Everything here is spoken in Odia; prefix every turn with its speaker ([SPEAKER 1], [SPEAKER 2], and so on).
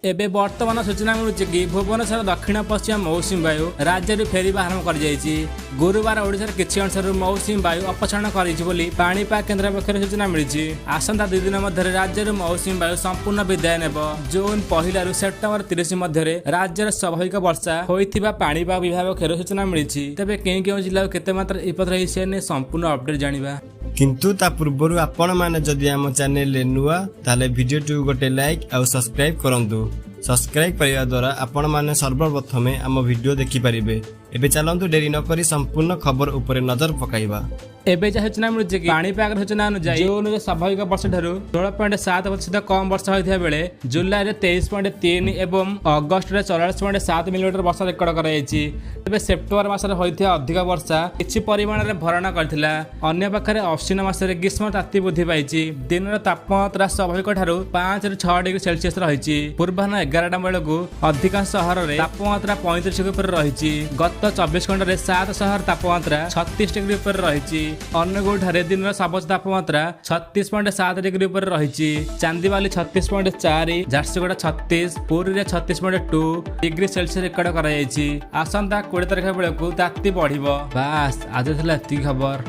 [SPEAKER 1] ଏବେ ବର୍ତ୍ତମାନ ସୂଚନା ମିଳୁଛି କି ଭୁବନେଶ୍ୱର ଦକ୍ଷିଣ ପଶ୍ଚିମ ମୌସୁମୀ ବାୟୁ ରାଜ୍ୟରୁ ଫେରିବା ଆରମ୍ଭ କରିଯାଇଛି। ଗୁରୁବାର ଓଡ଼ିଶାର କିଛି ଅଂଶରୁ ମୌସୁମୀ ବାୟୁ ଅପସାରଣ କରିଛି ବୋଲି ପାଣିପାଗ କେନ୍ଦ୍ର ପକ୍ଷରୁ ସୂଚନା ମିଳିଛି। ଆସନ୍ତା 2 ଦିନ ମଧ୍ୟରେ ରାଜ୍ୟରୁ ମୌସୁମୀ ବାୟୁ ସମ୍ପୂର୍ଣ୍ଣ ବିଦାୟ ନେବ। ଜୁନ୍ 1ରୁ ସେପ୍ଟେମ୍ବର 30 ମଧ୍ୟରେ ରାଜ୍ୟରେ ସ୍ୱାଭାବିକ ବର୍ଷା ହୋଇଥିବା ପାଣିପାଗ ବିଭାଗ ପକ୍ଷରୁ ସୂଚନା ମିଳିଛି। ତେବେ କେଉଁ କେଉଁ ଜିଲ୍ଲାକୁ କେତେ ମାତ୍ରାରେ ବିପଦ ରହିଛି, ସେ ନେଇ ସମ୍ପୂର୍ଣ୍ଣ ଅପଡେଟ୍ ଜାଣିବା।
[SPEAKER 2] କିନ୍ତୁ ତା ପୂର୍ବରୁ ଆପଣମାନେ ଯଦି ଆମ ଚ୍ୟାନେଲରେ ନୂଆ, ତାହେଲେ ଭିଡ଼ିଓଟିକୁ ଗୋଟେ ଲାଇକ୍ ଆଉ ସବସ୍କ୍ରାଇବ୍ କରନ୍ତୁ। ସବସ୍କ୍ରାଇବ୍ କରିବା ଦ୍ୱାରା ଆପଣମାନେ ସର୍ବପ୍ରଥମେ ଆମ ଭିଡ଼ିଓ ଦେଖିପାରିବେ। ଏବେ ଚାଲନ୍ତୁ, ଡେରି ନକରି ସମ୍ପୂର୍ଣ୍ଣ ଖବର ଉପରେ ନଜର ପକାଇବା।
[SPEAKER 1] ଏବେ ଯାହା ସୂଚନା ମିଳୁଛି କି ପାଣିପାଗର ସୂଚନା ଅନୁଯାୟୀ ଜୁନରେ ସ୍ୱାଭାବିକ ବର୍ଷା ଠାରୁ 16.7% କମ୍ ବର୍ଷା ହୋଇଥିବା ବେଳେ ଜୁଲାଇରେ 23.3 ଏବଂ ଅଗଷ୍ଟରେ 44.7 ମିଲିମିଟର ବର୍ଷା ରେକର୍ଡ କରାଯାଇଛି। ତେବେ ସେପ୍ଟେମ୍ବର ମାସରେ ହୋଇଥିବା ଅଧିକ ବର୍ଷା କିଛି ପରିମାଣରେ ଭରଣା କରିଥିଲା। ଅନ୍ୟପକ୍ଷରେ ଅଶ୍ୱିନ ମାସରେ ଗ୍ରୀଷ୍ମ ତାତି ବୃଦ୍ଧି ପାଇଛି। ଦିନର ତାପମାତ୍ରା ସ୍ୱାଭାବିକ ଠାରୁ 5ରୁ 6 ଡିଗ୍ରୀ ସେଲସିୟସ ରହିଛି। ପୂର୍ବାହ୍ନ 11ଟା ବେଳକୁ ଅଧିକାଂଶ ସହରରେ ତାପମାତ୍ରା 35 ଡିଗ୍ରୀ ଉପରେ ରହିଛି। ଗତ 24 ଘଣ୍ଟାରେ ସାତ ସହର ତାପମାତ୍ରା 36 ଡିଗ୍ରୀ ଉପରେ ରହିଛି। ଅନୁଗୁଳଠାରେ ଦିନର ସର୍ବୋଚ୍ଚ ତାପମାତ୍ରା 36.7 ଡିଗ୍ରୀ ଉପରେ ରହିଛି। ଚାନ୍ଦିବାଲି 36.4, ଝାରସୁଗୁଡ଼ା 36, ପୁରୀରେ 36.2 ଡିଗ୍ରୀ ସେଲସିୟସ ରେକର୍ଡ କରାଯାଇଛି। ଆସନ୍ତା 20 ତାରିଖ ବେଳକୁ ତାତି ବଢିବ। ବାସ୍, ଆଜି ଥିଲା ଏତିକି ଖବର।